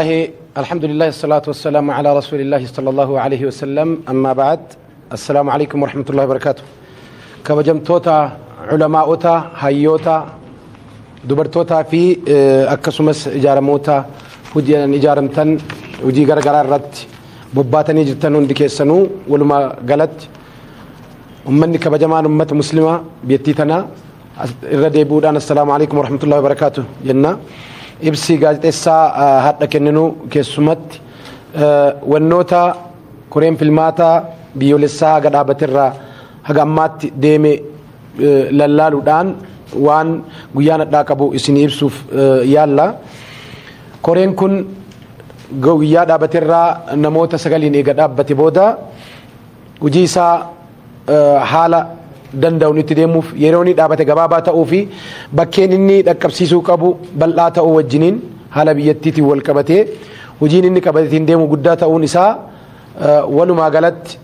الله الحمد لله، الصلاة والسلام على رسول الله صلى الله عليه وسلم، أما بعد، السلام عليكم ورحمة الله وبركاته. Kabajamtoota culamaa'ota, hayyoota, dubartootaa fi akkasumas ijaaramoota hojiin ijaaramtan, hojii garaagaraa irratti bobbaatanii jirtan hundi keessanuu, walumaa galatti ummanni kabajamaan ummata muslimaa biyyattii tanaa, irra deebi'uudhaan السلام عليكم ورحمة الله وبركاته jenna. Ibsi gaazexeessaa hadha kenninu keessumatti wannoota koreen filmaataa biyyoolessaa haga dhaabaterraa haga ammaatti deeme lallaaluudhaan waan guyyaan hadhaa qabu isinii ibsuuf yaalla. Koreen kun guyyaa dhaabaterraa namoota sagaliin eega dhaabbate booda, hojii isaa haala danda'uun itti deemuuf, yeroo inni dhaabate gabaabaa ta'uu fi bakkeen inni dhaqqabsiisuu qabu bal'aa ta'uu wajjiniin, haala biyyattiitiin wal qabatee hojiin inni qabateetiin deemu guddaa ta'uun isaa, walumaa galatti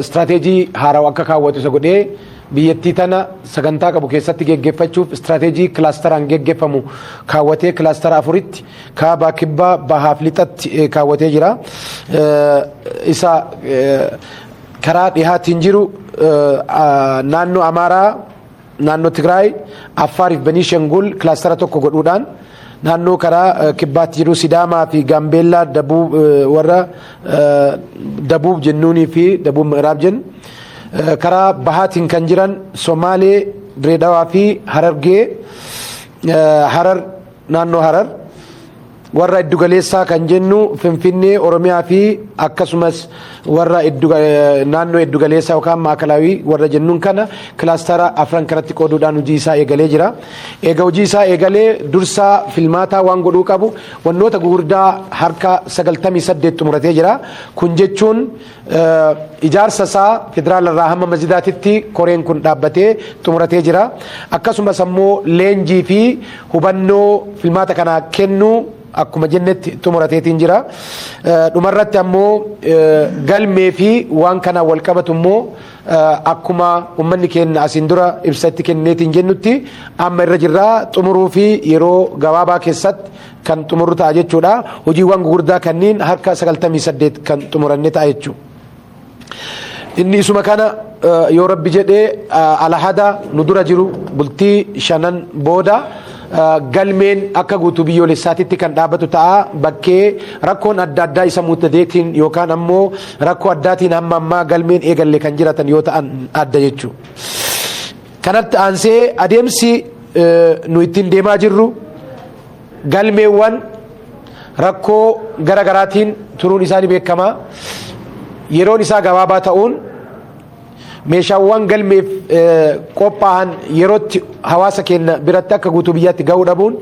istiraateejii haarawaa akka kaawwatu isa godhee, biyyattii tana sagantaa qabu keessatti geggeeffachuuf istiraateejii kilaasteraan geggeeffamu kaawwatee, kilaastara afuritti, kaabaa, kibbaa, bahaaf lixatti kaawwatee jira. Isa karaa dhihaatiin jiru naannoo Amaaraa, naannoo Tigraay, Affaariif Beniishangul kilaastara tokko godhuudhaan, naannoo karaa kibbaatti jiru Sidaamaa fi Gaambeellaa, Dabuub, warra Dabuub jennuunii fi Dabuub Miraab jennu, karaa bahaatiin kan jiran Somaalee, Direedawaa fi Harargee, Harar, naannoo Harar, warra iddugaleessaa kan jennu Finfinnee, Oromiyaa fi akkasumas warra naannoo iddugaleessaa yookaan maakalaawii warra jennuun kana kilaastara afran kanatti qooduudhaan hojii isaa eegalee jira. Eega hojii isaa eegalee, dursaa filmaataa waan godhuu qabu wannoota gugurdaa harka 98 xumuratee jira. Kun jechuun ijaarsa isaa federaala irraa hamma masjidaatitti koreen kun dhaabbatee xumuratee jira. Akkasumas ammoo leenjii fi hubannoo filmaata kanaa kennuu akkuma jennetti xumurateetiin jira. Dhumarratti ammoo galmee fi waan kanaan wal qabatu immoo akkuma uummanni keenya asiin dura ibsatti kenneetiin jennutti amma irra jirraa xumuruu fi yeroo gabaabaa keessatti kan xumurru ta'a jechuudha. Hojiiwwan gugurdaa kanneen harka 98 kan xumuranne ta'a jechuudha. Inni isuma kana, yoo Rabbi jedhee, alahada nu dura jiru, bultii shanan booda, galmeen akka guutuu biyyoolessaatitti kan dhaabbatu ta'a. Bakkee rakkoon adda addaa isa mudateetiin yookaan ammoo rakkoo addaatiin hamma ammaa galmeen eegalle kan jiratan yoo ta'an adda jechuudha. Kanatti aansee adeemsi nu ittiin deemaa jirru, galmeewwan rakkoo gara garaatiin turuun isaanii beekamaa. Yeroon isaa gabaabaa ta'uun, meeshaawwan galmeef qophaa'an yerootti hawaasa keenya biratti akka guutuu biyyaatti gahuu dhabuun,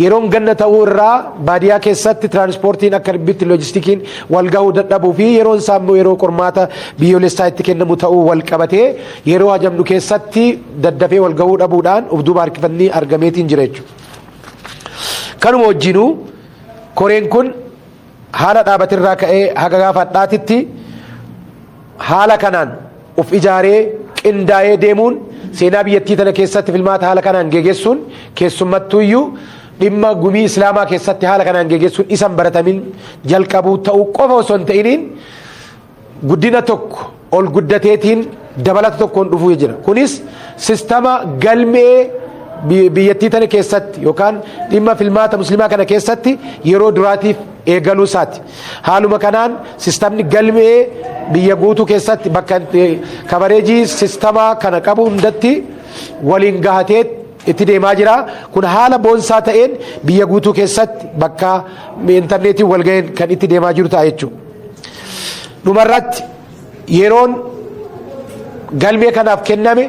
yeroon ganna ta'uu irraa baadiyyaa keessatti tiraanspoortiin akka dhibbitti loojistikiin wal gahuu dadhabuu fi yeroon isaa immoo yeroo qormaata biyyoolessaa itti kennamu ta'uu wal qabatee, yeroo hajamnu keessatti daddafee wal gahuu dhabuudhaan of duuba harkifannii argameetiin jira jechuudha. Kanuma wajjinuu koreen kun haala dhaabatirraa ka'ee haga gaafa hadhaatitti haala kanaan of ijaaree qindaa'ee deemuun, seenaa biyyattii tana keessatti filmaata haala kanaan geggeessuun, keessumattuuyyuu dhimma gumii islaamaa keessatti haala kanaan geggeessuun isan baratamin jalqabuu ta'uu qofa osoo hin ta'iniin, guddina tokko ol guddateetiin dabalata tokkoon dhufuu jira. Kunis sistama galmee biyyattii tana keessatti yookaan dhimma filmaata musliimaa kana keessatti yeroo duraatiif eegaluu isaati. Haaluma kanaan sistamni galmee biyya guutuu keessatti bakka kabareejii sistamaa kana qabu hundatti waliin gahatee itti deemaa jira. Kun haala boonsaa ta'een biyya guutuu keessatti bakka intarneetiin wal ga'een kan itti deemaa jiru ta'a jechuudha. Dhumarratti yeroon galmee kanaaf kenname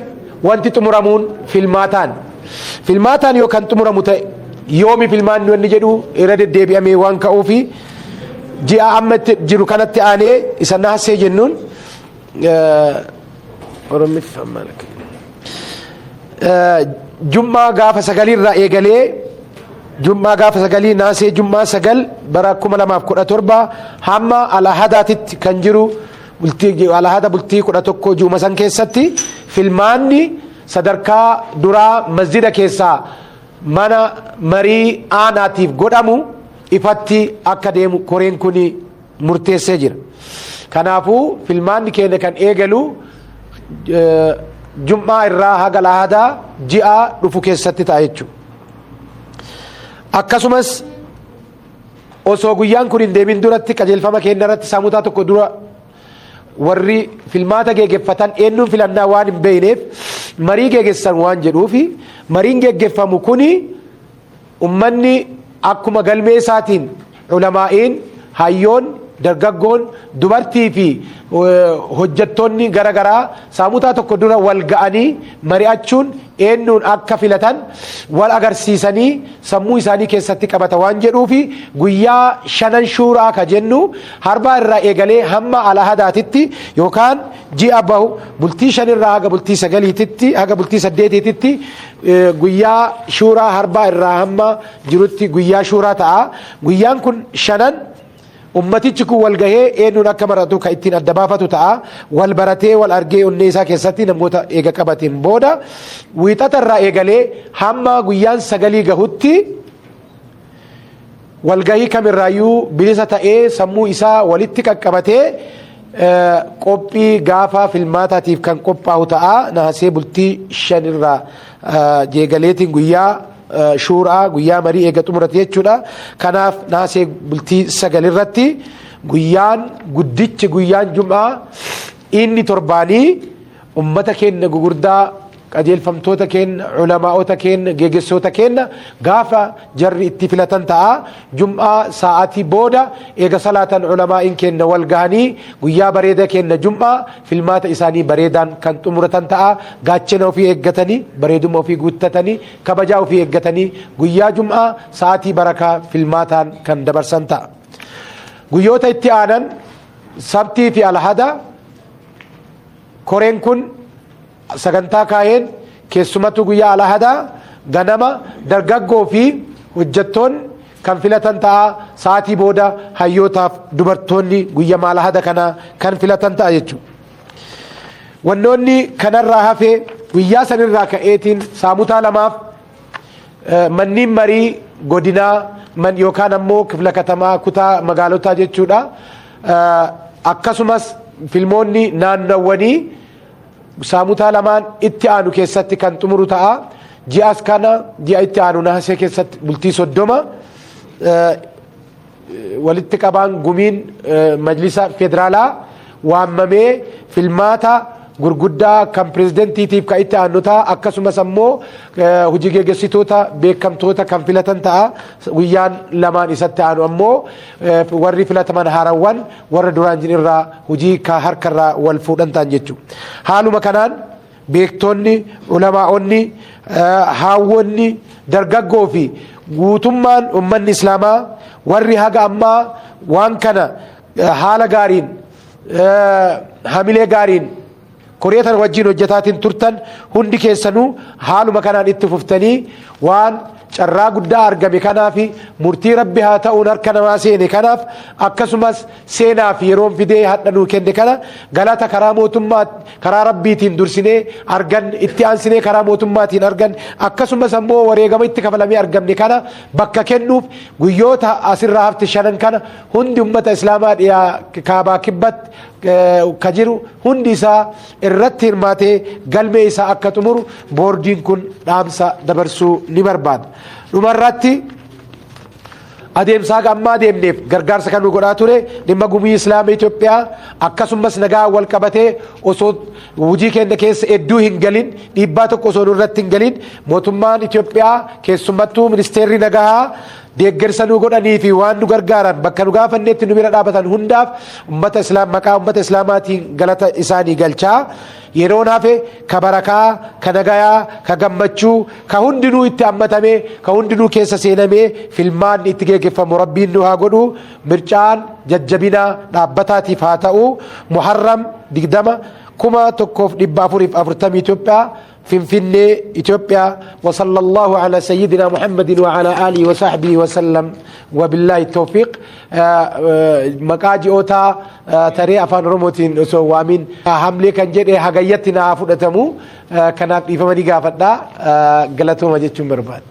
wanti xumuramuun filmaataan. Filmaataan yoo kan xumuramu ta'e, yoomi filmaanni wanni jedhu irra deddeebi'amee waan ka'uufi, ji'a amma itti jiru kanatti aanee isa naasee jennuun Oromiffa maal Jummaa gaafa sagaliirraa eegalee, Jummaa gaafa sagalii naasee, Jummaa 9 bara 2017 hamma alahadaatitti kan jiru, bultii alahada bultii 11 juuma san keessatti filmaanni sadarkaa duraa masjida keessaa mana marii aanaatiif godhamu. ifatti akka deemu koreen kun murteessee jira. Kanaafuu filmaanni keenya kan eegalu Jum'aa irraa haga Lahadaa ji'a dhufu keessatti ta'a jechuudha. Akkasumas osoo guyyaan kun hin deemin duratti qajeelfama keenya irratti saamutaa tokko dura warri filmaata geegeffatan eenyuun filannaa waan hin beekneef marii geegessan waan jedhuufi, mariin geeggeffamu kuni ummanni akkuma galmee isaatiin ulamaa'iin, hayyoon, dargaggoon, dubartii fi hojjettoonni garaagaraa saamutaa tokko dura wal ga'anii mari'achuun eenyuun akka filatan wal agarsiisanii sammuu isaanii keessatti qabata waan jedhuufi, guyyaa shanan shuuraa ka jennu harbaa irraa eegalee hamma alahadaatitti yookaan ji'a bahu bultii 5rraa haga bultii 9titti, haga bultii 8titti, guyyaa shuuraa harbaa irraa hamma jirutti guyyaa shuuraa ta'a. Guyyaan kun shanan ummatichi kun wal gahee eenyuun akka maratu kan ittiin adda baafatu ta'a. Wal baratee, wal argee, onnee isaa keessatti namoota eega qabateen booda wiixata irraa eegalee hamma guyyaan 9 gahutti walgahii kamirraayyuu bilisa ta'ee sammuu isaa walitti qaqqabatee qophii gaafa filmaataatiif kan qophaa'u ta'a. Naasee bultii 5rraa jeegaleetiin guyyaa shuuraa, guyyaa marii eega xumurate jechuudha. Kanaaf naasee bultii 9rratti guyyaan guddichi, guyyaan jum'aa inni torbaanii, ummata keenya gugurdaa, qajeelfamtoota keenya, culamaa'ota keenya, geggeessoota keenya gaafa jarri itti filatan ta'a. Jum'aa sa'aatii booda eega salaatan culamaa'iin keenya wal gahanii guyyaa bareeda keenya jum'aa filmaata isaanii bareedaan kan xumuratan ta'a. Gaachena ofii eeggatanii, bareeduma ofii guuttatanii, kabajaa ofii eeggatanii guyyaa jum'aa sa'aatii barakaa filmaataan kan dabarsan ta'a. Guyyoota itti aanan sabtii fi alhada koreen kun sagantaa kaa'een, keessumattuu guyyaa alhadaa ganama dargaggoo fi hojjettoonni kan filatan ta'a. Sa'aatii booda hayyootaaf dubartoonni guyyaa alhada kana kan filatan ta'a jechuudha. Wannoonni kanarraa hafee guyyaa sanirraa ka'eetiin saamutaa lamaaf manneen marii godinaa yookaan ammoo kifla katamaa, kutaa magaalotaa jechuudha. Akkasumas filmoonni naannawwanii saamutaa lamaan itti aanu keessatti kan xumuru ta'a. Ji'as kana ji'a itti aanu naasee keessatti bultii 30 walitti qabaan gumiin majlisa federaalaa waamamee filmaata gurguddaa kan pireezidentiitiif kan itti aanu ta'a. Akkasumas ammoo hojii geggeessitoota beekamtoota kan filatan ta'a. Guyyaan lamaan isatti aanu ammoo warri filataman haarawwan warra duraan jiran irraa hojii ka harkarraa wal fuudhan ta'an jechuudha. Haaluma kanaan beektonni, ulamaa'onni, haawwonni, dargaggoo fi guutummaan ummanni islaamaa warri haga ammaa waan kana haala gaariin, hamilee gaariin koree tana wajjin hojjetaatiin turtan hundi keessanuu haaluma kanaan itti fuftanii, waan carraa guddaa argame kanaaf, murtii rabbi haa ta'uun harka namaa seene kanaaf, akkasumas seenaa fi yeroon fidee hadha nuu kenne kana galata karaa mootummaa, karaa rabbiitiin dursinee argan, itti aansinee karaa mootummaatiin argan, akkasumas ammoo wareegama itti kafalamee argamne kana bakka kennuuf guyyoota asirraa hafte shanan kana hundi ummata islaamaa dhiyaa, kaabaa, kibbatti ka jiru hundi isaa irratti hirmaatee galmee isaa akka xumuru boordiin kun dhaamsa dabarsuu ni barbaada. Dhumarratti adeemsa haga ammaa deemneef gargaarsa kan nu godhaa ture dhimma gumii islaama Itoophiyaa, akkasumas nagaa wal qabatee osoo hojii keenya keessa hedduu hin galin, dhiibbaa tokko osoo nurratti hin galin, mootummaan Itoophiyaa keessumattuu ministeerri nagaa deeggarsa nu godhanii fi waan nu gargaaran, bakka nu gaafannetti nu bira dhaabatan hundaaf ummata islaam maqaa ummata islaamaatiin galata isaanii galchaa, yeroon hafe ka barakaa, ka nagayaa, ka gammachuu, ka hundinuu itti hammatamee, ka hundinuu keessa seenamee filmaan itti geggeeffamu rabbiin nu haa godhu. Mircaan jajjabina dhaabbataatiif haa ta'u. Muharram 20 1440 Itoophiyaa, Finfinnee, Itoophiyaa. وصلى الله على سيدنا محمد وعلى آله وصحبه وسلم وبالله التوفيق. Maqaa ji'oota taree afaan oromootiin osoo waamin hamlee kan jedhe hagayyatti naa fudhatamu, kanaaf dhiifamanii gaafadhaa, galatooma jechuun barbaada.